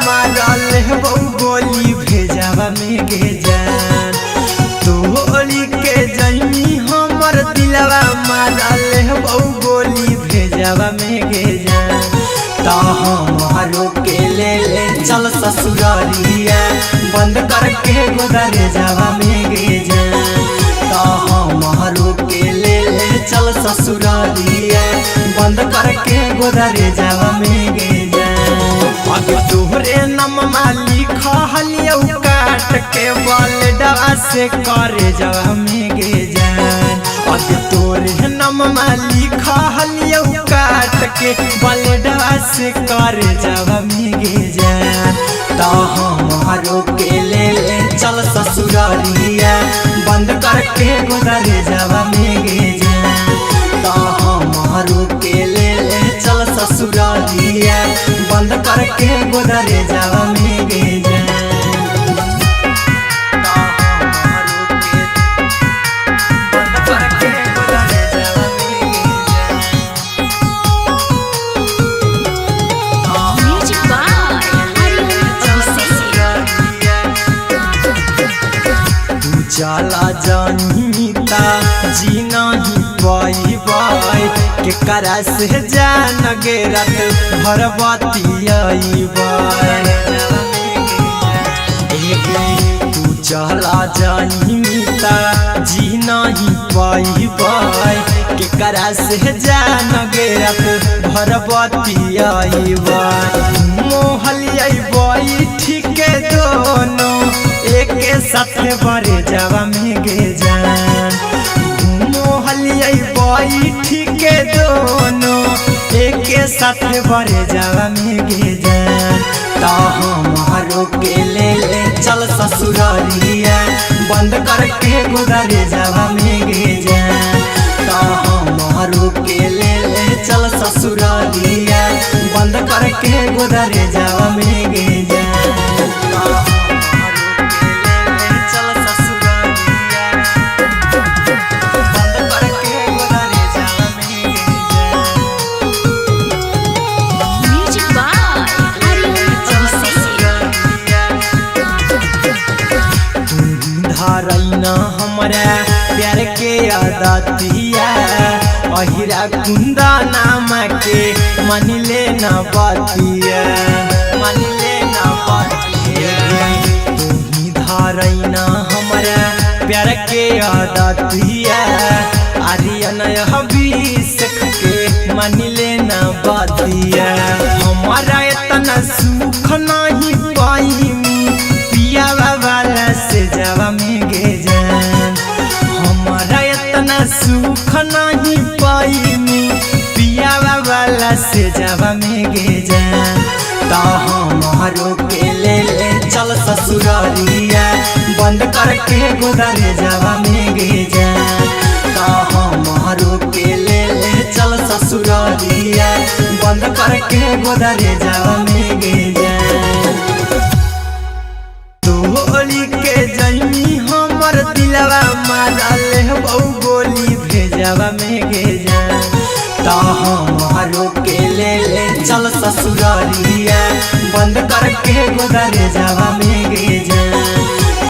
मारल बहु गोली भेजावा में गे जान। तोरी के जैमी हमर दिलवा मारल बहु गोली भेजावा में गे जान। ता हमारो के ले ले चल ससुरारिया बंद करके गोदरे जावा में गे जान। ता हमारो के ले ले चल ससुरारिया बंद करके गोदरे जावा में गे जान। अब तोहरे नममा लिखलियौ काट के बल डवा से करे जावा में गे जान। अब तोरे नममा लिखलियौ काट के बल डवा से करे जावा में गे जान। ता हमारो के ले ले चल ससुरारिया बंद करके गोदरे जावा में गे जान। ता हमारो के ले ले चल ससुरारिया बंद करके गोदरे जावा में गे जान। ता हमारो के बंद करके गोदरे जावा में गे जान। Music by Aryan Abhishek. तू चला जानीता जी नहीं पाई बाई के करा से जान गे रात भर बतियाई बाई। तू चला जानीता जी नहीं पाई बाई के करा से जान गे रात भर बतियाई बाई। मोहलियाई बाई ठीक दोनों एक साथ बरे जावा में गे जान। मोहलियाई बाई ठीक दोनों एक साथ बरे जावा में गे जान। ता हमारो के ले ले चल ससुरारिया बंद करके गोदरे जावा में गे जान। ता हमारो के ले ले चल ससुरारिया बंद करके गोदरे जावा में गे जान। ता हमारो के ले ले चल ससुरारिया बंद करके गोदरे जावा में गे जान। Music by Aryan Abhishek. धारैना हमरा प्यार के आदतिया अहिरा कुंदा नाम के मान ले न बतिया मान ले न बतिया। तुही धारैना हमरा प्यार के आदतिया आर्यन अभिषेक के मान ले न बतिया। हमारा इतना सुख नहीं पाई पियावा वाला से जावा में गे जान। हमारा इतना सुख नहीं पाई पियावा वाला से जावा में गे जान। ता हमारो के ले ले चल ससुरारिया बंद करके गोदरे जावा में गे जान। ता हमारो के ले ले चल ससुरारिया बंद करके गोदरे जावा में गे जान। तोरी के जैमी हमर दिलवा मारल बहु गोली भेजावा में गे जान। ता हमारो के ले ले चल ससुरारिया बंद करके गोदरे जावा